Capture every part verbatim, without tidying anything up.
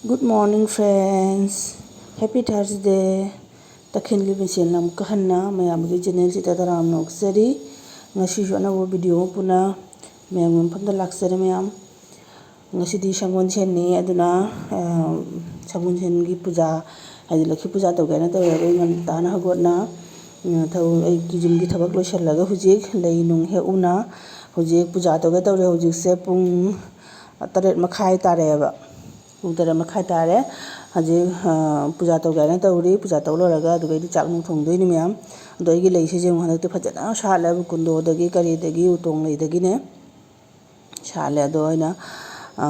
Good morning, friends. Happy Thursday. ꯇꯈꯦꯜꯒꯤ ꯃꯤꯡꯁꯦꯜꯅ ꯑꯃꯨꯛꯀ ꯍꯟꯅ ꯃꯌꯥꯝꯒꯤ channelꯁꯤꯗ ꯇꯔꯥꯝꯅ ꯑꯣꯛꯆꯔꯤ꯫ ꯉꯁꯤꯁꯨ ꯑꯅꯧꯕ video ꯑꯃ ꯄꯨꯅ ꯃꯌꯥꯝꯒꯤ ꯃꯐꯝꯗ ꯂꯥꯛꯆꯔꯦ ꯃꯌꯥꯝ꯫ ꯉꯁꯤꯗꯤ ꯁꯪꯒꯣꯜꯁꯦꯟꯅꯤ, ꯑꯗꯨꯅ, ꯑ, ꯁꯪꯒꯣꯜꯁꯦꯟꯒꯤ ꯄꯨꯖꯥ, ꯍꯥꯏꯗꯤ ꯂꯛꯈꯤ ꯄꯨꯖꯥ ꯇꯧꯒꯦꯅ ꯇꯧꯔꯦ꯫ ꯑꯗꯩ ꯉꯟꯇꯥꯅ ꯍꯧꯒꯠꯅ, ꯑ, ꯊꯕꯛ, ꯑꯩꯒꯤ ꯌꯨꯝꯒꯤ ꯊꯕꯛ ꯂꯣꯏꯁꯤꯜꯂꯒ ꯍꯧꯖꯤꯛ ꯂꯩ ꯅꯨꯡ ꯍꯦꯛ ꯎꯅ ꯍꯧꯖꯤꯛ ꯄꯨꯖꯥ ꯇꯧꯒꯦ ꯇꯧꯔꯦ꯫ ꯍꯧꯖꯤꯛꯁꯦ ꯄꯨꯡ ꯇꯔꯦꯠ ꯃꯈꯥꯏ ꯇꯥꯔꯛꯑꯦꯕ꯫ ꯄꯨꯡ ꯇꯔꯦꯠ ꯃꯈꯥꯏ ꯇꯥꯔꯦ꯫ ꯍꯧꯖꯤꯛ, ꯑ, ꯄꯨꯖꯥ ꯇꯧꯒꯦꯅ ꯇꯧꯔꯤ꯫ ꯄꯨꯖꯥ ꯇꯧ ꯂꯣꯏꯔꯒ ꯑꯗꯨꯒꯩꯗꯤ ꯆꯥꯛ ꯅꯨꯡ ꯊꯣꯡꯗꯣꯏꯅꯤ ꯃꯌꯥꯝ꯫ ꯑꯗꯣ ꯑꯩꯒꯤ ꯂꯩꯁꯤꯁꯨ ꯌꯦꯡꯉꯨ, ꯍꯟꯗꯛꯇꯤ ꯐꯖꯅ ꯁꯥꯠꯂꯦꯕ, ꯀꯨꯟꯗꯣꯗꯒꯤ ꯀꯔꯤꯗꯒꯤ ꯎꯇꯣꯡ ꯂꯩꯗꯒꯤꯅꯦ ꯁꯥꯠꯂꯦ꯫ ꯑꯗꯣ ꯑꯩꯅ, ꯑ,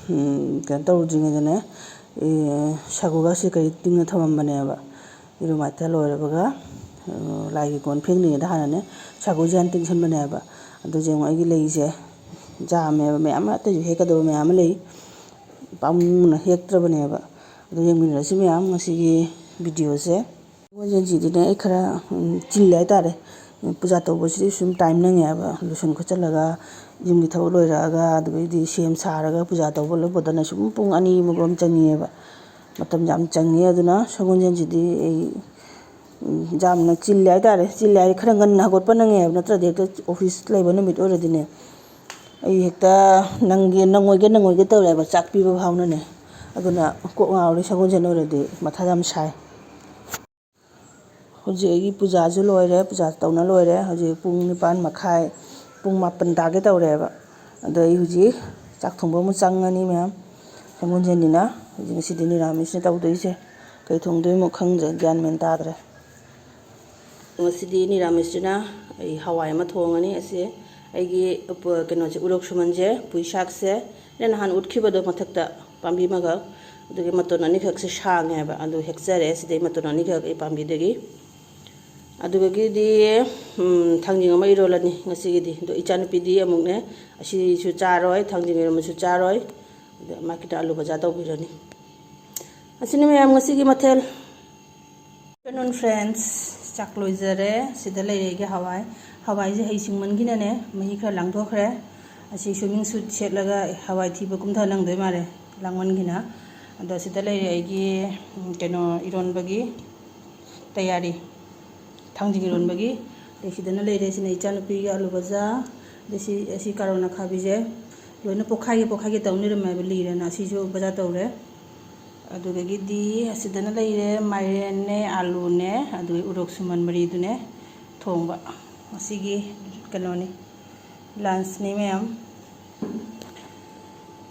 ꯎꯝ, ꯀꯩꯅꯣ ꯇꯧꯗ꯭ꯔꯤꯉꯩꯗꯅꯦ, ꯑꯦ, ꯁꯥꯒꯨꯒꯁꯦ ꯀꯔꯤ ꯇꯤꯡꯅ ꯊꯝꯃꯝꯕꯅꯦꯕ꯫ ꯏꯔꯨ ꯃꯥꯏꯊ ꯂꯣꯏꯔꯕꯒ, ꯑ, ꯂꯥꯏꯒꯤ ꯀꯣꯟ ꯐꯦꯡꯗ꯭ꯔꯤꯉꯩꯗ ꯍꯥꯟꯅꯅꯦ ꯁꯥꯒꯨꯁꯦ ꯍꯥꯟꯅ ꯇꯤꯡꯁꯟꯕꯅꯦꯕ꯫ ꯑꯗꯨ ꯌꯦꯡꯉꯣ, ꯑꯩꯒꯤ ꯂꯩꯁꯦ ꯌꯥꯝꯃꯦꯕ, ꯃꯌꯥꯝ ꯑꯃ ꯑꯇꯩꯁꯨ ꯍꯦꯛꯀꯗꯕ ꯃꯌꯥꯝ ꯑꯃ ꯂꯩ꯫ ꯄꯥꯝꯃꯨꯅ ꯍꯦꯛꯇ꯭ꯔꯕꯅꯦꯕ꯫ ꯑꯗꯨ ꯌꯦꯡꯃꯤꯟꯅꯔꯁꯤ ꯃꯌꯥꯝ ꯉꯁꯤꯒꯤ videoꯁꯦ꯫ ꯁꯒꯣꯜꯁꯦꯟꯁꯤꯗꯤꯅꯦ ꯑꯩ ꯈꯔ, ꯎꯝ, ꯆꯤꯜꯂꯦ ꯍꯥꯏꯇꯥꯔꯦ꯫ ꯄꯨꯖꯥ ꯇꯧꯕꯁꯤꯗꯤ ꯁꯨꯝ time ꯅꯪꯉꯦ ꯍꯥꯏꯕ꯫ ꯂꯣꯏꯁꯟ ꯈꯣꯠꯆꯜꯂꯒ, ꯌꯨꯝꯒꯤ ꯊꯕꯛ ꯂꯣꯏꯔꯛꯑꯒ, ꯑꯗꯨꯗꯒꯤꯗꯤ ꯁꯦꯝ ꯁꯥꯔꯒ ꯄꯨꯖꯥ ꯇꯧꯕ ꯂꯣꯏꯕꯗꯅ ꯁꯨꯝ ꯄꯨꯡ ꯑꯅꯤꯃꯨꯛ ꯂꯣꯝ ꯆꯪꯉꯦꯕ꯫ ꯃꯇꯝ ꯌꯥꯝ ꯆꯪꯉꯦ꯫ ꯑꯗꯨꯅ ꯁꯒꯣꯜꯁꯦꯟꯁꯤꯗꯤ ꯑꯩ, ꯎꯝ, ꯌꯥꯝꯅ ꯆꯤꯜꯂꯦ ꯍꯥꯏꯇꯥꯔꯦ꯫ ꯆꯤꯜꯂꯦ ꯍꯥꯏꯗꯤ ꯈꯔ ꯉꯟꯅ ꯍꯧꯒꯠꯄ ꯅꯪꯉꯦ ꯍꯥꯏꯕ ꯅꯠꯇ꯭ꯔꯗꯤ ꯍꯦꯛꯇ office ꯂꯩꯕ ꯅꯨꯃꯤꯠ ꯑꯣꯏꯔꯗꯤꯅꯦ, ꯑꯩ ꯍꯦꯛꯇ ꯅꯪꯒꯦ, ꯅꯪꯉꯣꯏꯒꯦ, ꯅꯪꯉꯣꯏꯒꯦ ꯇꯧꯔꯦꯕ ꯆꯥꯛ ꯄꯤꯕ ꯐꯥꯎꯅꯅꯦ꯫ ꯑꯗꯨꯅ ꯀꯣꯛ ꯉꯥꯎꯔꯦ, ꯁꯒꯣꯜꯁꯦꯟ ꯑꯣꯏꯔꯗꯤ ꯃꯊꯥ ꯌꯥꯝ ꯁꯥꯏ꯫ ꯍꯧꯖꯤꯛ ꯑꯩꯒꯤ ꯄꯨꯖꯥꯁꯨ ꯂꯣꯏꯔꯦ, ꯄꯨꯖꯥ ꯇꯧꯅ ꯂꯣꯏꯔꯦ꯫ ꯍꯧꯖꯤꯛ ꯄꯨꯡ ꯅꯤꯄꯥꯟ ꯃꯈꯥꯏ, ꯄꯨꯡ ꯃꯥꯄꯟ ꯇꯥꯒꯦ ꯇꯧꯔꯦꯕ꯫ ꯑꯗꯣ ꯑꯩ ꯍꯧꯖꯤꯛ ꯆꯥꯛ ꯊꯣꯡꯕ ꯑꯃꯨꯛ ꯆꯪꯉꯅꯤ ꯃꯌꯥꯝ꯫ ꯁꯒꯣꯜꯁꯦꯟꯅꯤꯅ ꯍꯧꯖꯤꯛ ꯉꯁꯤꯗꯤ ꯅꯤꯔꯥꯃꯤꯁꯅ ꯇꯧꯗꯣꯏꯁꯦ꯫ ꯀꯩ ꯊꯣꯡꯗꯣꯏꯃꯣ ꯈꯪꯗ꯭ꯔꯦ, ꯒ꯭ꯌꯥꯟ ꯃꯦꯟ ꯇꯥꯗ꯭ꯔꯦ꯫ ꯉꯁꯤꯗꯤ ꯅꯤꯔꯥꯃꯤꯁꯇꯨꯅ ꯑꯩ ꯍꯋꯥꯏ ꯑꯃ ꯊꯣꯡꯉꯅꯤ꯫ ꯑꯁꯤ ꯑꯩꯒꯤ ꯎꯄ-, ꯀꯩꯅꯣꯁꯦ, ꯎꯔꯣꯛ ꯁꯨꯃꯟꯁꯦ, ꯄꯨꯏꯁꯥꯛꯁꯦ, ꯑꯩꯅ ꯅꯍꯥꯟ ꯎꯠꯈꯤꯕꯗꯣ ꯃꯊꯛꯇ ꯄꯥꯝꯕꯤ ꯑꯃꯈꯛ, ꯑꯗꯨꯒꯤ ꯃꯇꯣꯟ ꯑꯅꯤꯈꯛꯁꯦ ꯁꯥꯡꯉꯦꯕ, ꯑꯗꯨ ꯍꯦꯛꯆꯔꯦ ꯁꯤꯗꯩ ꯃꯇꯣꯟ ꯑꯅꯤꯈꯛ ꯑꯩ ꯄꯥꯝꯕꯤꯗꯒꯤ꯫ ꯑꯗꯨꯗꯒꯤꯗꯤ, ꯎꯝ, ꯊꯥꯡꯖꯤꯡ ꯑꯃ ꯏꯔꯣꯜꯂꯅꯤ ꯉꯁꯤꯒꯤꯗꯤ꯫ ꯑꯗꯣ ꯏꯆꯥꯅꯨꯄꯤꯗꯤ ꯑꯃꯨꯛꯅꯦ, ꯑꯁꯤꯁꯨ ꯆꯥꯔꯣꯏ, ꯊꯥꯡꯖꯤꯡ ꯏꯔꯣꯟꯕꯁꯨ ꯆꯥꯔꯣꯏ꯫ ꯑꯗ ꯃꯥꯒꯤꯗ ꯑꯂꯨ ꯚꯖꯥ ꯇꯧꯕꯤꯔꯅꯤ꯫ ꯑꯁꯤꯅꯤ ꯃꯌꯥꯝ ꯉꯁꯤꯒꯤ ꯃꯊꯦꯜ꯫ Afternoon, friends꯫ ꯆꯥꯛ ꯂꯣꯏꯖꯔꯦ꯫ ꯁꯤꯗ ꯂꯩꯔꯦ ꯑꯩꯒꯤ ꯍꯋꯥꯏ꯫ ꯍꯋꯥꯏꯁꯦ ꯍꯩꯁꯤꯡꯃꯟꯒꯤꯅꯅꯦ ꯃꯍꯤ ꯈꯔ ꯂꯥꯡꯊꯣꯛꯈ꯭ꯔꯦ꯫ ꯑꯁꯤ swimming suit ꯁꯦꯠꯂꯒ ꯍꯋꯥꯏ ꯊꯤꯕ ꯀꯨꯝꯊ ꯅꯪꯗꯣꯏ ꯃꯥꯜꯂꯦ, ꯂꯥꯡꯃꯟꯒꯤꯅ꯫ ꯑꯗꯣ ꯁꯤꯗ ꯂꯩꯔꯦ ꯑꯩꯒꯤ, ꯎꯝ, ꯀꯩꯅꯣ, ꯏꯔꯣꯟꯕꯒꯤ ꯇꯌꯥꯔꯤ, ꯊꯥꯡꯖꯤꯡ ꯏꯔꯣꯟꯕꯒꯤ꯫ ꯑꯗꯩ ꯁꯤꯗꯅ ꯂꯩꯔꯦ, ꯁꯤꯅ ꯏꯆꯥꯅꯨꯄꯤꯒꯤ ꯑꯥꯂꯨ ꯕꯖꯥ꯫ ꯑꯗꯩ ꯁꯤ, ꯑꯁꯤ ꯀꯥꯔꯣꯟ ꯑꯈꯥꯕꯤꯁꯦ ꯂꯣꯏꯅ ꯄꯣꯛꯈꯥꯏꯒꯦ ꯄꯣꯛꯈꯥꯏꯒꯦ ꯇꯧ ꯂꯩꯔꯝꯃꯦꯕ, ꯂꯤꯔꯦꯅ꯫ ꯑꯁꯤꯁꯨ ꯕꯖꯥ ꯇꯧꯔꯦ꯫ ꯑꯗꯨꯗꯒꯤꯗꯤ ꯑꯁꯤꯗꯅ ꯂꯩꯔꯦ ꯃꯥꯏꯔꯦꯟꯅꯦ, ꯑꯥꯂꯨꯅꯦ, ꯑꯗꯨꯒ ꯎꯔꯣꯛ ꯁꯨꯃꯟ ꯃꯔꯤꯗꯨꯅꯦ ꯊꯣꯡꯕ꯫ ꯉꯁꯤꯒꯤ ꯀꯩꯅꯣꯅꯤ, ꯂꯟꯁꯅꯤ ꯃꯌꯥꯝ꯫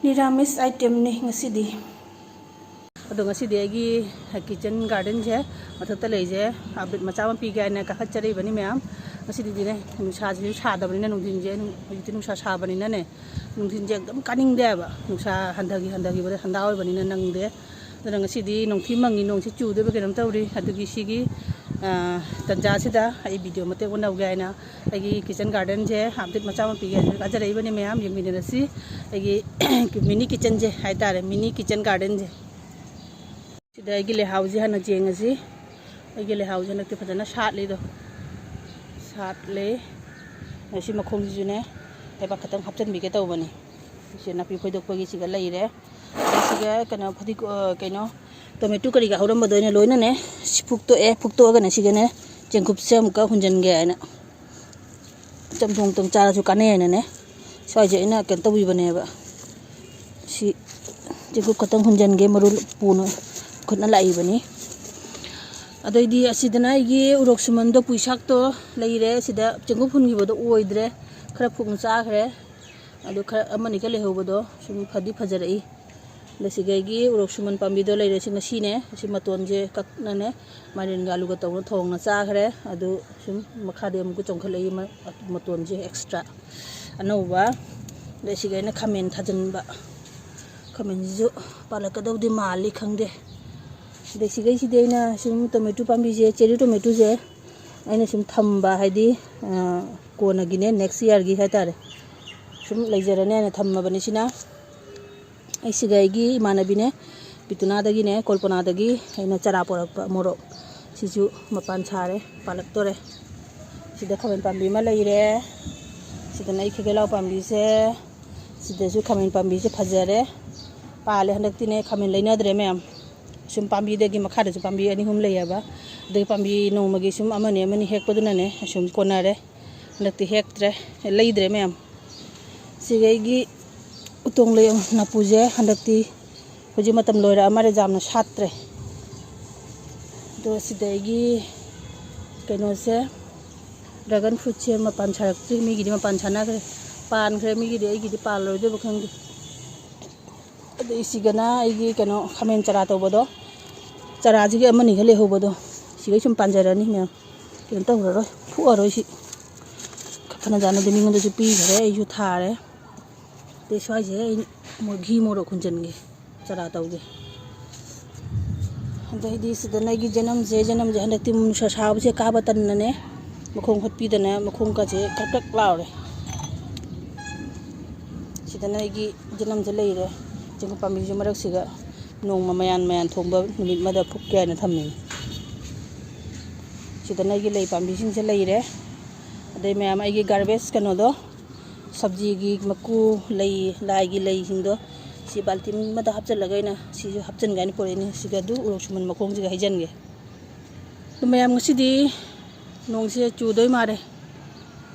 ꯅꯤꯔꯥꯃꯤꯁ ꯑꯥꯏꯇꯦꯝꯅꯤ ꯉꯁꯤꯗꯤ꯫ ꯑꯗꯣ ꯉꯁꯤꯗꯤ ꯑꯩꯒꯤ ꯀꯤꯠꯆꯟ ꯒꯥꯔꯗꯦꯟꯁꯦ, ꯃꯊꯛꯇ ꯂꯩꯁꯦ, ꯑꯞꯗꯦꯠ ꯃꯆꯥ ꯑꯃ ꯄꯤꯒꯦ ꯍꯥꯏꯅ ꯀꯥꯈꯠꯆꯔꯛꯏꯕꯅꯤ ꯃꯌꯥꯝ꯫ ꯉꯁꯤꯗꯤꯅꯦ, ꯅꯨꯡꯁꯥꯁꯤꯁꯨ ꯁꯥꯗꯕꯅꯤꯅ, ꯅꯨꯡꯊꯤꯟꯁꯦ, ꯍꯧꯖꯤꯛꯇꯤ ꯅꯨꯡꯁꯥ ꯁꯥꯕꯅꯤꯅꯅꯦ, ꯅꯨꯡꯊꯤꯟꯁꯦ ꯑꯗꯨꯝ ꯀꯥꯅꯤꯡꯗꯦꯕ, ꯅꯨꯡꯁꯥ ꯍꯟꯊꯈꯤ ꯍꯟꯊꯈꯤꯕꯗ ꯍꯟꯗꯥ ꯑꯣꯏꯕꯅꯤꯅ ꯅꯪꯗꯦ꯫ ꯑꯗꯨꯅ ꯉꯁꯤꯗꯤ ꯅꯣꯡꯊꯤ ꯃꯪꯉꯤ, ꯅꯣꯡꯁꯤ ꯆꯨꯗꯣꯏꯕ ꯀꯩꯅꯣꯝ ꯇꯧꯔꯤ꯫ ꯑꯗꯨꯒꯤ ꯁꯤꯒꯤ, ꯑ, ꯇꯟꯖꯥꯁꯤꯗ ꯑꯩ ꯚꯤꯗꯤꯑꯣ ꯃꯇꯦꯛ ꯑꯃ ꯂꯧꯒꯦ ꯍꯥꯏꯅ ꯑꯩꯒꯤ ꯀꯤꯠꯆꯦꯟ ꯒꯥꯔꯗꯦꯟꯁꯦ ꯑꯞꯗꯦꯠ ꯃꯆꯥ ꯑꯃ ꯄꯤꯒꯦ ꯍꯥꯏꯅ ꯀꯥꯖꯔꯛꯏꯕꯅꯤ ꯃꯌꯥꯝ, ꯌꯦꯡꯃꯤꯟꯅꯔꯁꯤ꯫ ꯑꯩꯒꯤ ꯃꯤꯅꯤ ꯀꯤꯠꯆꯦꯟꯁꯦ ꯍꯥꯏꯇꯥꯔꯦ, ꯃꯤꯅꯤ ꯀꯤꯠꯆꯦꯟ ꯒꯥꯔꯗꯦꯟꯁꯦ꯫ ꯁꯤꯗ ꯑꯩꯒꯤ ꯂꯩꯍꯥꯎꯁꯦ ꯍꯥꯟꯅ ꯌꯦꯡꯉꯁꯤ꯫ ꯑꯩꯒꯤ ꯂꯩꯍꯥꯎꯁꯦ ꯍꯟꯗꯛꯇꯤ ꯐꯖꯅ ꯁꯥꯠꯂꯤꯗꯣ, ꯁꯥꯠꯂꯦ꯫ ꯑꯁꯤ ꯃꯈꯣꯡꯁꯤꯁꯨꯅꯦ, ꯂꯩꯕꯥꯛ ꯈꯛꯇꯪ ꯍꯥꯞꯆꯤꯟꯕꯤꯒꯦ ꯇꯧꯕꯅꯤ꯫ ꯁꯤ ꯅꯥꯄꯤ ꯐꯣꯏꯗꯣꯛꯄꯒꯤ ꯁꯤꯒ ꯂꯩꯔꯦ꯫ ꯁꯤꯒ ꯀꯩꯅꯣ, ꯐꯗꯤ-, ꯑ, ꯀꯩꯅꯣ, ꯇꯣꯃꯦꯇꯣ ꯀꯔꯤꯒ ꯍꯧꯔꯝꯕꯗꯣ ꯑꯩꯅ ꯂꯣꯏꯅꯅꯦ ꯁꯤ ꯐꯨꯛꯇꯣꯛꯑꯦ꯫ ꯐꯨꯛꯇꯣꯛꯑꯒꯅꯦ ꯁꯤꯒꯅꯦ ꯆꯦꯡꯀꯨꯞꯁꯦ ꯑꯃꯨꯛꯀ ꯍꯨꯟꯖꯤꯟꯒꯦ ꯍꯥꯏꯅ, ꯆꯝꯊꯣꯡ ꯇꯪ ꯆꯥꯔꯁꯨ ꯀꯥꯟꯅꯩ ꯍꯥꯏꯅꯅꯦ, ꯁ꯭ꯋꯥꯏꯁꯦ ꯑꯩꯅ ꯀꯩꯅꯣ ꯇꯧꯕꯤꯕꯅꯦꯕ꯫ ꯁꯤ ꯆꯦꯡꯀꯨꯞ ꯈꯛꯇꯪ ꯍꯨꯟꯖꯤꯟꯒꯦ, ꯃꯔꯨ ꯄꯨꯅ ꯈꯨꯠꯅ ꯂꯥꯛꯏꯕꯅꯤ꯫ ꯑꯗꯩꯗꯤ ꯑꯁꯤꯗꯅ ꯑꯩꯒꯤ ꯎꯔꯣꯛ ꯁꯨꯃꯟꯗꯣ, ꯄꯨꯏꯁꯥꯛꯇꯣ ꯂꯩꯔꯦ꯫ ꯁꯤꯗ ꯆꯦꯡꯀꯨꯞ ꯍꯨꯟꯈꯤꯕꯗꯣ ꯑꯣꯏꯗ꯭ꯔꯦ, ꯈꯔ ꯐꯨꯛꯅ ꯆꯥꯈ꯭ꯔꯦ꯫ ꯑꯗꯨ ꯈꯔ ꯑꯃꯅꯤꯒ ꯂꯩꯍꯧꯕꯗꯣ ꯁꯨꯝ ꯐꯗꯤ ꯐꯖꯔꯛꯏ꯫ ꯑꯗ ꯁꯤꯒꯩꯒꯤ ꯎꯔꯣꯛ ꯁꯨꯃꯟ ꯄꯥꯝꯕꯤꯗꯣ ꯂꯩꯔꯦ꯫ ꯁꯤ ꯉꯁꯤꯅꯦ, ꯁꯤ ꯃꯇꯣꯟꯁꯦ ꯀꯛꯅꯅꯦ ꯃꯥꯏꯔꯦꯟꯒ ꯑꯂꯨꯒ ꯇꯧꯔ ꯊꯣꯡꯅ ꯆꯥꯈ꯭ꯔꯦ꯫ ꯑꯗꯨ ꯁꯨꯝ ꯃꯈꯥꯗꯤ ꯑꯃꯨꯛꯀ ꯆꯣꯡꯈꯠꯂꯛꯏ ꯃ-, ꯃꯇꯣꯟꯁꯦ ꯑꯦꯛꯁꯇ꯭ꯔꯥ ꯑꯅꯧꯕ꯫ ꯑꯗꯩ ꯁꯤꯒ ꯑꯩꯅ ꯈꯥꯃꯦꯟ ꯊꯥꯖꯤꯟꯕ, ꯈꯥꯃꯦꯟꯁꯤꯁꯨ ꯄꯥꯜꯂꯛꯀꯗꯧꯗꯤ ꯃꯥꯜꯂꯤ, ꯈꯪꯗꯦ꯫ ꯑꯗꯩ ꯁꯤꯒꯩꯁꯤꯗꯤ ꯑꯩꯅ ꯁꯨꯝ ꯇꯣꯃꯦꯇꯣ ꯄꯥꯝꯕꯤꯁꯦ, ꯆꯦꯔꯤ ꯇꯣꯃꯦꯇꯣꯁꯦ ꯑꯩꯅ ꯁꯨꯝ ꯊꯝꯕ, ꯍꯥꯏꯗꯤ, ꯑ, ꯀꯣꯟꯅꯒꯤꯅꯦ, ꯅꯦꯛꯁ ꯏꯌꯥꯔꯒꯤ ꯍꯥꯏꯇꯥꯔꯦ꯫ ꯁꯨꯝ ꯂꯩꯖꯔꯅꯤ ꯍꯥꯏꯅ ꯊꯝꯃꯕꯅꯤ꯫ ꯁꯤꯅ ꯑꯩ ꯁꯤꯒ ꯑꯩꯒꯤ ꯏꯃꯥꯟꯅꯕꯤꯅꯦ, ꯄꯤꯇꯨꯅꯥꯗꯒꯤꯅꯦ, ꯀꯣꯜꯄꯅꯥꯗꯒꯤ ꯑꯩꯅ ꯆꯔꯥ ꯄꯣꯔꯛꯄ ꯃꯣꯔꯣꯛ꯫ ꯁꯤꯁꯨ ꯃꯄꯥꯟ ꯁꯥꯔꯦ, ꯄꯥꯜꯂꯛꯇꯣꯔꯦ꯫ ꯁꯤꯗ ꯈꯥꯃꯦꯟ ꯄꯥꯝꯕꯤ ꯑꯃ ꯂꯩꯔꯦ꯫ ꯁꯤꯗꯅ ꯑꯩ ꯈꯦꯒꯦꯂꯥꯎ ꯄꯥꯝꯕꯤꯁꯦ꯫ ꯁꯤꯗꯁꯨ ꯈꯥꯃꯦꯟ ꯄꯥꯝꯕꯤꯁꯦ ꯐꯖꯔꯦ꯫ ꯄꯥꯜꯂꯦ꯫ ꯍꯟꯗꯛꯇꯤꯅꯦ ꯈꯥꯃꯦꯟ ꯂꯩꯅꯗ꯭ꯔꯦ ꯃꯌꯥꯝ꯫ ꯁꯨꯝ ꯄꯥꯝꯕꯤꯗꯒꯤ, ꯃꯈꯥꯗꯁꯨ ꯄꯥꯝꯕꯤ ꯑꯅꯤ ꯑꯍꯨꯝ ꯂꯩꯌꯦꯕ, ꯑꯗꯨꯒꯤ ꯄꯥꯝꯕꯤ ꯅꯣꯡꯃꯒꯤ ꯁꯨꯝ ꯑꯃꯅꯤ ꯑꯃꯅꯤ ꯍꯦꯛꯄꯗꯨꯅꯅꯦ ꯑꯁꯨꯝ ꯀꯣꯟꯅꯔꯦ꯫ ꯍꯟꯗꯛꯇꯤ ꯍꯦꯛꯇ꯭ꯔꯦ, ꯂꯩꯗ꯭ꯔꯦ ꯃꯌꯥꯝ꯫ ꯁꯤꯒ ꯑꯩꯒꯤ ꯎꯇꯣꯡ ꯂꯩ ꯅꯥꯄꯨꯁꯦ ꯍꯟꯗꯛꯇꯤ ꯍꯧꯖꯤꯛ ꯃꯇꯝ ꯂꯣꯏꯔꯛꯑ ꯃꯥꯜꯂꯦ, ꯌꯥꯝꯅ ꯁꯥꯠꯇ꯭ꯔꯦ꯫ ꯑꯗꯣ ꯁꯤꯗ ꯑꯩꯒꯤ ꯀꯩꯅꯣꯁꯦ, dragon fruitꯁꯦ ꯃꯄꯥꯟ ꯁꯥꯔꯛꯇ꯭ꯔꯤ꯫ ꯃꯤꯒꯤꯗꯤ ꯃꯄꯥꯟ ꯁꯥꯟꯅꯈ꯭ꯔꯦ, ꯄꯥꯟꯈ꯭ꯔꯦ ꯃꯤꯒꯤꯗꯤ, ꯑꯩꯒꯤꯗꯤ ꯄꯥꯜꯂꯔꯣꯏꯗꯣꯏꯕ ꯈꯪꯗꯦ꯫ ꯑꯗꯩ ꯁꯤꯒꯅ ꯑꯩꯒꯤ ꯀꯩꯅꯣ ꯈꯥꯃꯦꯟ ꯆꯔꯥ ꯇꯧꯕꯗꯣ, ꯆꯔꯥꯁꯤꯒꯤ ꯑꯃꯅꯤꯒ ꯂꯩꯍꯧꯕꯗꯣ, ꯁꯤꯒꯩ ꯁꯨꯝ ꯄꯥꯟꯖꯔꯅꯤ ꯃꯌꯥꯝ꯫ ꯀꯩꯅꯣ ꯇꯧꯔꯔꯣꯏ, ꯐꯨꯛꯑꯔꯣꯏ ꯁꯤ꯫ ꯐꯅ ꯌꯥꯅꯗꯤ ꯃꯤꯉꯣꯟꯗꯁꯨ ꯄꯤꯈ꯭ꯔꯦ, ꯑꯩꯁꯨ ꯊꯥꯔꯦ꯫ ꯑꯗꯩ ꯁ꯭ꯋꯥꯏꯁꯦ ꯑꯩ ꯃꯣ-, ꯘꯤ ꯃꯣꯔꯣꯛ ꯍꯨꯟꯖꯤꯟꯒꯦ, ꯆꯔꯥ ꯇꯧꯒꯦ꯫ ꯑꯗꯩꯗꯤ ꯁꯤꯗꯅ ꯑꯩꯒꯤ ꯖꯅꯝꯁꯦ, ꯖꯅꯝꯁꯦ ꯍꯟꯗꯛꯇꯤ ꯅꯨꯡꯁꯥ ꯁꯥꯕꯁꯦ ꯀꯥꯕ ꯇꯟꯅꯅꯦ, ꯃꯈꯣꯡ ꯍꯨꯠꯄꯤꯗꯅ ꯃꯈꯣꯡꯒꯁꯦ ꯀ꯭ꯔꯛ ꯀ꯭ꯔꯛ ꯂꯥꯎꯔꯦ꯫ ꯁꯤꯗꯅ ꯑꯩꯒꯤ ꯖꯅꯝꯁꯦ ꯂꯩꯔꯦ꯫ ꯆꯦꯡꯀꯨꯞ ꯄꯥꯝꯕꯤꯁꯦ ꯃꯔꯛꯁꯤꯒ ꯅꯣꯡꯃ ꯃꯌꯥꯟ ꯃꯌꯥꯟ ꯊꯣꯡꯕ ꯅꯨꯃꯤꯠ ꯑꯃꯗ ꯐꯨꯛꯀꯦ ꯍꯥꯏꯅ ꯊꯝꯃꯤꯅꯤ꯫ ꯁꯤꯗꯅ ꯑꯩꯒꯤ ꯂꯩ ꯄꯥꯝꯕꯤꯁꯤꯡꯁꯦ ꯂꯩꯔꯦ꯫ ꯑꯗꯩ ꯃꯌꯥꯝ ꯑꯩꯒꯤ garbage ꯀꯩꯅꯣꯗꯣ, ꯁꯕꯖꯤꯒꯤ ꯃꯀꯨ, ꯂꯩ, ꯂꯥꯏꯒꯤ ꯂꯩꯁꯤꯡꯗꯣ ꯁꯤ ꯕꯥꯜꯇꯤꯟ ꯑꯃꯗ ꯍꯥꯞꯆꯤꯜꯂꯒ ꯑꯩꯅ ꯁꯤꯁꯨ ꯍꯥꯞꯆꯤꯟꯒꯦ ꯍꯥꯏꯅ ꯄꯨꯔꯛꯏꯅꯤ꯫ ꯁꯤꯒ ꯑꯗꯨ ꯎꯔꯣꯛ ꯁꯨꯃꯟ ꯃꯈꯣꯡꯁꯤꯒ ꯍꯩꯖꯤꯟꯒꯦ꯫ ꯑꯗꯨ ꯃꯌꯥꯝ, ꯉꯁꯤꯗꯤ ꯅꯣꯡꯁꯦ ꯆꯨꯗꯣꯏ ꯃꯥꯜꯂꯦ꯫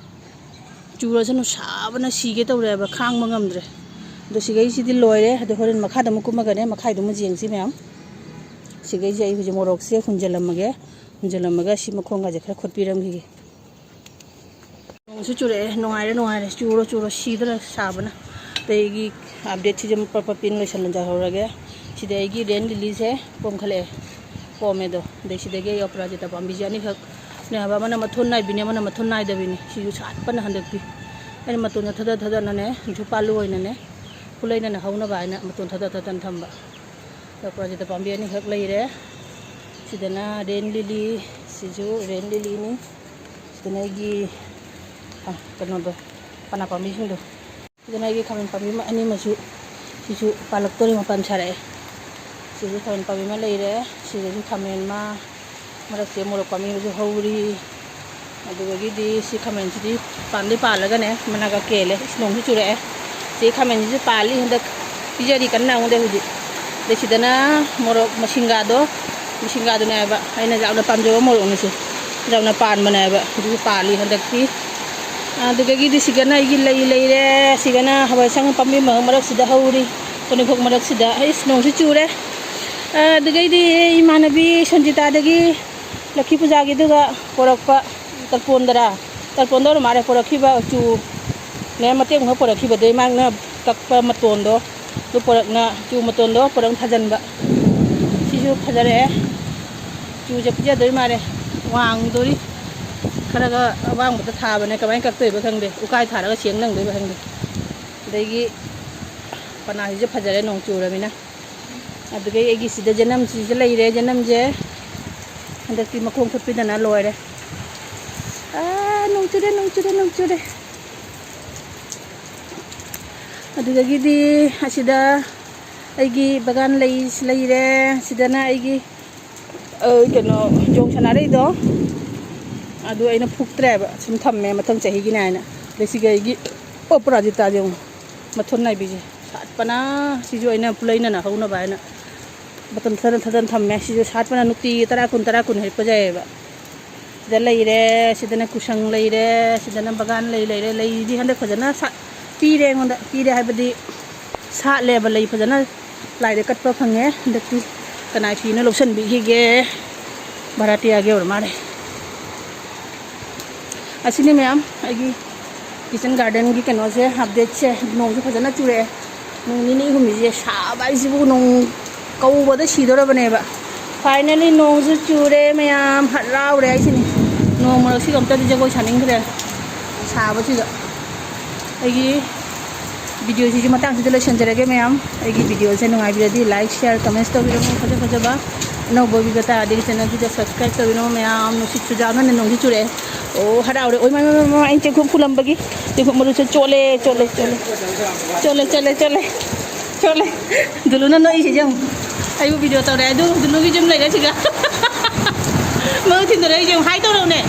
ꯆꯨꯔꯁꯅꯨ, ꯁꯥꯕꯅ ꯁꯤꯒꯦ ꯇꯧꯔꯦꯕ, ꯈꯥꯡꯕ ꯉꯝꯗ꯭ꯔꯦ꯫ ꯑꯗꯣ ꯁꯤꯈꯩꯁꯤꯗꯤ ꯂꯣꯏꯔꯦ꯫ ꯑꯗꯣ ꯍꯣꯔꯦꯟ ꯃꯈꯥꯗ ꯑꯃꯨꯛ ꯀꯨꯝꯃꯒꯅꯦ, ꯃꯈꯥꯏꯗꯨ ꯑꯃꯨꯛ ꯌꯦꯡꯁꯤ ꯃꯌꯥꯝ꯫ ꯁꯤꯈꯩꯁꯦ ꯑꯩ ꯍꯧꯖꯤꯛ ꯃꯣꯔꯣꯛꯁꯦ ꯍꯨꯟꯖꯜꯂꯝꯃꯒꯦ꯫ ꯍꯨꯟꯖꯜꯂꯝꯃꯒ ꯁꯤ ꯃꯈꯣꯡꯒꯁꯦ ꯈꯔ ꯈꯣꯠꯄꯤꯔꯝꯈꯤꯒꯦ꯫ ꯅꯣꯡꯁꯨ ꯆꯨꯔꯛꯑꯦ, ꯅꯨꯡꯉꯥꯏꯔꯦ, ꯅꯨꯡꯉꯥꯏꯔꯦ, ꯆꯨꯔꯣ, ꯆꯨꯔꯣ, ꯁꯤꯗꯅ ꯁꯥꯕꯅ꯫ ꯑꯗꯩ ꯑꯩꯒꯤ updateꯁꯤꯁꯨ ꯄꯠ ꯄꯠ ꯄꯤꯅ ꯂꯣꯏꯁꯤꯜꯂꯖꯍꯧꯔꯒꯦ꯫ ꯁꯤꯗ ꯑꯩꯒꯤ rain lilyꯁꯦ ꯄꯣꯝꯈꯠꯂꯛꯑꯦ, ꯄꯣꯝꯃꯦ ꯑꯗꯣ꯫ ꯑꯗꯩ ꯁꯤꯗꯒꯤ ꯑꯩ ꯑꯄꯔꯥꯖꯤꯇꯥ ꯄꯥꯝꯕꯤꯁꯦ ꯑꯅꯤꯈꯛ ꯅꯦ ꯍꯥꯏꯕ, ꯑꯃꯅ ꯃꯊꯣꯟ ꯅꯥꯏꯕꯤꯅꯦ, ꯑꯃꯅ ꯃꯊꯣꯟ ꯅꯥꯏꯗꯕꯤꯅꯦ꯫ ꯁꯤꯁꯨ ꯁꯥꯠꯄꯅ ꯍꯟꯗꯛꯇꯤ꯫ ꯑꯩꯅ ꯃꯇꯣꯟꯁꯦ ꯊꯥꯗ ꯊꯥꯗꯅꯅꯦ, ꯁꯤꯁꯨ ꯄꯥꯜꯂꯨ ꯑꯣꯏꯅꯅꯦ, ꯈꯨꯂꯩꯅꯅ ꯍꯧꯅꯕ ꯍꯥꯏꯅ ꯃꯇꯣꯟ ꯊꯥꯗ ꯊꯥꯗꯅ ꯊꯝꯕ꯫ ꯑꯗꯣ ꯑꯄꯔꯥꯖꯤꯇꯥ ꯄꯥꯝꯕꯤ ꯑꯅꯤꯈꯛ ꯂꯩꯔꯦ꯫ ꯁꯤꯗꯅ rain lily, ꯁꯤꯁꯨ rain lilyꯅꯤ꯫ ꯁꯤꯗꯅ ꯑꯩꯒꯤ, ꯑ, ꯀꯩꯅꯣꯗꯣ, ꯄꯅꯥ ꯄꯥꯝꯕꯤꯁꯤꯡꯗꯣ꯫ ꯁꯤꯗꯅ ꯑꯩꯒꯤ ꯈꯥꯃꯦꯟ ꯄꯥꯝꯕꯤ ꯑꯃ, ꯑꯅꯤ ꯑꯃꯁꯨ, ꯁꯤꯁꯨ ꯄꯥꯜꯂꯛꯇꯣꯔꯦ, ꯃꯄꯥꯟ ꯁꯥꯔꯛꯑꯦ꯫ ꯁꯤꯁꯨ ꯈꯥꯃꯦꯟ ꯄꯥꯝꯕꯤ ꯑꯃ ꯂꯩꯔꯦ꯫ ꯁꯤꯗꯁꯨ ꯈꯥꯃꯦꯟ ꯑꯃ, ꯃꯔꯛꯁꯦ ꯃꯣꯔꯣꯛ ꯄꯥꯝꯕꯤ ꯑꯃꯁꯨ ꯍꯧꯔꯤ꯫ ꯑꯗꯨꯗꯒꯤꯗꯤ ꯁꯤ ꯈꯥꯃꯦꯟꯁꯤꯗꯤ ꯄꯥꯟꯗꯤ ꯄꯥꯜꯂꯒꯅꯦ, ꯃꯅꯥꯒ ꯀꯦꯜꯂꯦ꯫ ꯏꯁ, ꯅꯣꯡꯁꯨ ꯆꯨꯔꯛꯑꯦ꯫ ꯁꯤ ꯈꯥꯃꯦꯟꯁꯤꯁꯨ ꯄꯥꯜꯂꯤ ꯍꯟꯗꯛ꯫ ꯄꯤꯖꯔꯤ ꯀꯟꯅ ꯑꯩꯉꯣꯟꯗ ꯍꯧꯖꯤꯛ꯫ ꯑꯗꯩ ꯁꯤꯗꯅ ꯃꯣꯔꯣꯛ ꯃꯁꯤꯡꯒꯥꯗꯣ, ꯃꯁꯤꯡꯒꯥꯗꯨꯅꯦ ꯍꯥꯏꯕ ꯑꯩꯅ ꯌꯥꯝꯅ ꯄꯥꯝꯖꯕ ꯃꯣꯔꯣꯛꯅꯤꯁꯦ꯫ ꯌꯥꯝꯅ ꯄꯥꯟꯕꯅꯦ ꯍꯥꯏꯕ, ꯑꯗꯨꯁꯨ ꯄꯥꯜꯂꯤ ꯍꯟꯗꯛꯇꯤ꯫ ꯑꯗꯨꯗꯒꯤꯗꯤ ꯁꯤꯒꯅ ꯑꯩꯒꯤ ꯂꯩ ꯂꯩꯔꯦ꯫ ꯁꯤꯒꯅ ꯍꯋꯥꯏ ꯑꯁꯥꯡ ꯄꯥꯝꯕꯤ ꯃꯔꯛ ꯃꯔꯛꯁꯤꯗ ꯍꯧꯔꯤ, ꯇꯣꯅꯤꯐꯨꯛ ꯃꯔꯛꯁꯤꯗ꯫ ꯑꯩꯁ, ꯅꯣꯡꯁꯤ ꯆꯨꯔꯦ꯫ ꯑꯗꯨꯗꯒꯤꯗꯤ ꯏꯃꯥꯟꯅꯕꯤ ꯁꯟꯖꯤꯇꯥꯗꯒꯤ ꯂꯛꯈꯤ ꯄꯨꯖꯥꯒꯤꯗꯨꯒ ꯄꯣꯔꯛꯄ ꯇꯔꯄꯣꯟꯗꯔꯥ? ꯇꯔꯄꯣꯟꯗ ꯑꯣꯏꯔ ꯃꯥꯜꯂꯦ ꯄꯣꯔꯛꯈꯤꯕ ꯆꯨ꯫ ꯃꯌꯥꯝ ꯃꯇꯦꯛ ꯑꯃꯈꯛ ꯄꯣꯔꯛꯈꯤꯕꯗꯩ ꯃꯥꯅ ꯀꯛꯄ ꯃꯇꯣꯟꯗꯣ, ꯑꯗꯨ ꯄꯣꯔꯛꯅ, ꯆꯨ ꯃꯇꯣꯟꯗꯣ ꯄꯣꯔꯛꯅ ꯊꯥꯖꯤꯟꯕ꯫ ꯁꯤꯁꯨ ꯐꯖꯔꯛꯑꯦ꯫ ꯆꯨꯁꯦ ꯄꯤꯖꯗꯣꯏ ꯃꯥꯜꯂꯦ꯫ ꯋꯥꯡꯗꯣꯔꯤ꯫ ꯈꯔꯒ ꯑꯋꯥꯡꯕꯗ ꯊꯥꯕꯅꯦ, ꯀꯃꯥꯏꯅ ꯀꯛꯇꯣꯏꯕ ꯈꯪꯗꯦ, ꯎꯀꯥꯏ ꯊꯥꯔꯒ ꯁꯦꯡ ꯅꯪꯗꯣꯏꯕ ꯈꯪꯗꯦ꯫ ꯑꯗꯒꯤ ꯄꯅꯥꯁꯤꯁꯨ ꯐꯖꯔꯦ ꯅꯣꯡ ꯆꯨꯔꯃꯤꯅ꯫ ꯑꯗꯨꯗꯒꯤ ꯑꯩꯒꯤ ꯁꯤꯗ ꯖꯅꯝꯁꯤꯁꯨ ꯂꯩꯔꯦ꯫ ꯖꯅꯝꯁꯦ ꯍꯟꯗꯛꯇꯤ ꯃꯈꯣꯡ ꯊꯨꯞꯄꯤꯗꯅ ꯂꯣꯏꯔꯦ꯫ ꯑꯥ, ꯅꯣꯡ ꯆꯨꯔꯦ, ꯅꯣꯡ ꯆꯨꯔꯦ, ꯅꯣꯡ ꯆꯨꯔꯦ꯫ ꯑꯗꯨꯗꯒꯤꯗꯤ ꯑꯁꯤꯗ ꯑꯩꯒꯤ ꯕꯒꯥꯟ ꯂꯩ ꯂꯩꯔꯦ꯫ ꯁꯤꯗꯅ ꯑꯩꯒꯤ, ꯑ, ꯀꯩꯅꯣ, ꯌꯣꯡ ꯁꯅꯥꯔꯩꯗꯣ, ꯑꯗꯨ ꯑꯩꯅ ꯐꯨꯛꯇ꯭ꯔꯦꯕ, ꯁꯨꯝ ꯊꯝꯃꯦ ꯃꯊꯪ ꯆꯍꯤꯒꯤꯅꯦ ꯍꯥꯏꯅ꯫ ꯑꯗꯩ ꯁꯤꯒ ꯑꯩꯒꯤ ꯑꯣꯄꯔꯥꯖꯤꯇꯥꯁꯦ ꯌꯦꯡꯉꯨ, ꯃꯊꯣꯟ ꯅꯥꯏꯕꯤꯁꯦ ꯁꯥꯠꯄꯅ, ꯁꯤꯁꯨ ꯑꯩꯅ ꯄꯨꯂꯩꯅꯅ ꯍꯧꯅꯕ ꯍꯥꯏꯅ ꯕꯇꯟ ꯊꯥꯗꯟ ꯊꯥꯗꯟ ꯊꯝꯃꯦ꯫ ꯁꯤꯁꯨ ꯁꯥꯠꯄꯅ ꯅꯨꯡꯇꯤꯒꯤ ꯇꯔꯥ ꯀꯨꯟ, ꯇꯔꯥ ꯀꯨꯟ ꯍꯦꯛꯄ ꯌꯥꯏꯑꯕ꯫ ꯁꯤꯗ ꯂꯩꯔꯦ, ꯁꯤꯗꯅ ꯀꯨꯁꯪ ꯂꯩꯔꯦ, ꯁꯤꯗꯅ ꯕꯒꯥꯟ ꯂꯩ ꯂꯩꯔꯦ꯫ ꯂꯩꯗꯤ ꯍꯟꯗꯛ ꯐꯖꯅ ꯁꯥꯠ-, ꯄꯤꯔꯦ ꯑꯩꯉꯣꯟꯗ꯫ ꯄꯤꯔꯦ ꯍꯥꯏꯕꯗꯤ ꯁꯥꯠꯂꯦꯕ, ꯂꯩ ꯐꯖꯅ ꯂꯥꯏꯗ ꯀꯠꯄ ꯐꯪꯉꯦ꯫ ꯍꯟꯗꯛꯇꯤ ꯀꯅꯥꯏ ꯐꯤꯅꯣ ꯂꯧꯁꯟꯕꯤꯈꯤꯒꯦ, ꯚꯥꯔꯥꯇꯤꯌꯥꯒꯤ ꯑꯣꯏꯔ ꯃꯥꯜꯂꯦ꯫ ꯑꯁꯤꯅꯤ ꯃꯌꯥꯝ ꯑꯩꯒꯤ ꯀꯤꯆꯟ ꯒꯥꯔꯗꯦꯟꯒꯤ ꯀꯩꯅꯣꯁꯦ, ꯑꯞꯗꯦꯠꯁꯦ꯫ ꯅꯣꯡꯁꯨ ꯐꯖꯅ ꯆꯨꯔꯛꯑꯦ꯫ ꯅꯣꯡ ꯅꯤꯅꯤ ꯍꯨꯝꯅꯤꯁꯦ ꯁꯥꯕ ꯍꯥꯏꯁꯤꯕꯨ ꯅꯣꯡ ꯀꯧꯕꯗ ꯁꯤꯗꯣꯔꯕꯅꯦꯕ꯫ ꯐꯥꯏꯅꯦꯂꯤ ꯅꯣꯡꯁꯨ ꯆꯨꯔꯦ ꯃꯌꯥꯝ, ꯍꯔꯥꯎꯔꯦ ꯍꯥꯏꯁꯤꯅꯤ꯫ ꯅꯣꯡ ꯃꯔꯛꯁꯤꯒ ꯑꯝꯇꯗꯤ ꯖꯒꯣꯏ ꯁꯥꯅꯤꯡꯈ꯭ꯔꯦ ꯁꯥꯕꯁꯤꯗ꯫ ꯑꯩꯒꯤ ꯚꯤꯗꯤꯑꯣꯁꯤꯁꯨ ꯃꯇꯥꯡꯁꯤꯗ ꯂꯣꯏꯁꯤꯟꯖꯔꯒꯦ ꯃꯌꯥꯝ꯫ ꯑꯩꯒꯤ ꯚꯤꯗꯤꯑꯣꯁꯦ ꯅꯨꯡꯉꯥꯏꯕꯤꯔꯗꯤ ꯂꯥꯏꯛ, ꯁꯤꯌꯥꯔ, ꯀꯃꯦꯟꯁ ꯇꯧꯕꯤꯔꯝꯃꯨ꯫ ꯐꯖ ꯐꯖꯕ ꯑꯅꯧꯕ ꯚꯤꯗꯤꯑꯣ ꯇꯥꯔꯗꯤ ꯆꯦꯅꯦꯜꯁꯤꯗ ꯁꯕꯁꯀ꯭ꯔꯥꯏꯕ ꯇꯧꯕꯤꯔꯝꯃꯨ ꯃꯌꯥꯝ꯫ ꯅꯨꯡꯁꯤꯠ ꯈꯨꯖꯥꯎꯅꯅꯦ ꯅꯣꯡꯁꯤ ꯆꯨꯔꯛꯑꯦ꯫ ꯑꯣ, ꯍꯔꯥꯎꯔꯦ꯫ ꯑꯣꯏ ꯃꯥ, ꯃꯥ, ꯃꯥ, ꯃꯥ, ꯑꯩꯅ ꯆꯦꯡꯀꯨꯞ ꯐꯨꯜꯂꯝꯕꯒꯤ ꯆꯦꯡꯀꯨꯞ ꯃꯔꯨꯁꯦ ꯆꯣꯠꯂꯦ, ꯆꯣꯠꯂꯦ, ꯆꯣꯠꯂꯦ꯫ ꯆꯣꯠꯂꯦ, ꯆꯣꯠꯂꯦ, ꯆꯣꯠꯂꯦ꯫ ꯆꯣꯠꯂꯦ꯫ ꯗꯨꯂꯨꯅ ꯅꯣꯛꯏꯁꯦ ꯌꯦꯡꯉꯨ꯫ ꯑꯩꯕꯨ ꯚꯤꯗꯤꯑꯣ ꯇꯧꯔꯦ ꯑꯗꯨ ꯗꯨꯂꯨꯒꯤ ꯌꯨꯝ ꯂꯩꯔꯦ ꯁꯤꯒ꯫ ꯃꯔꯨ ꯊꯤꯟꯗꯣꯔꯛꯏꯁꯦ ꯌꯦꯡꯉꯨ, ꯍꯥꯏ ꯇꯧꯔꯛꯎꯅꯦ꯫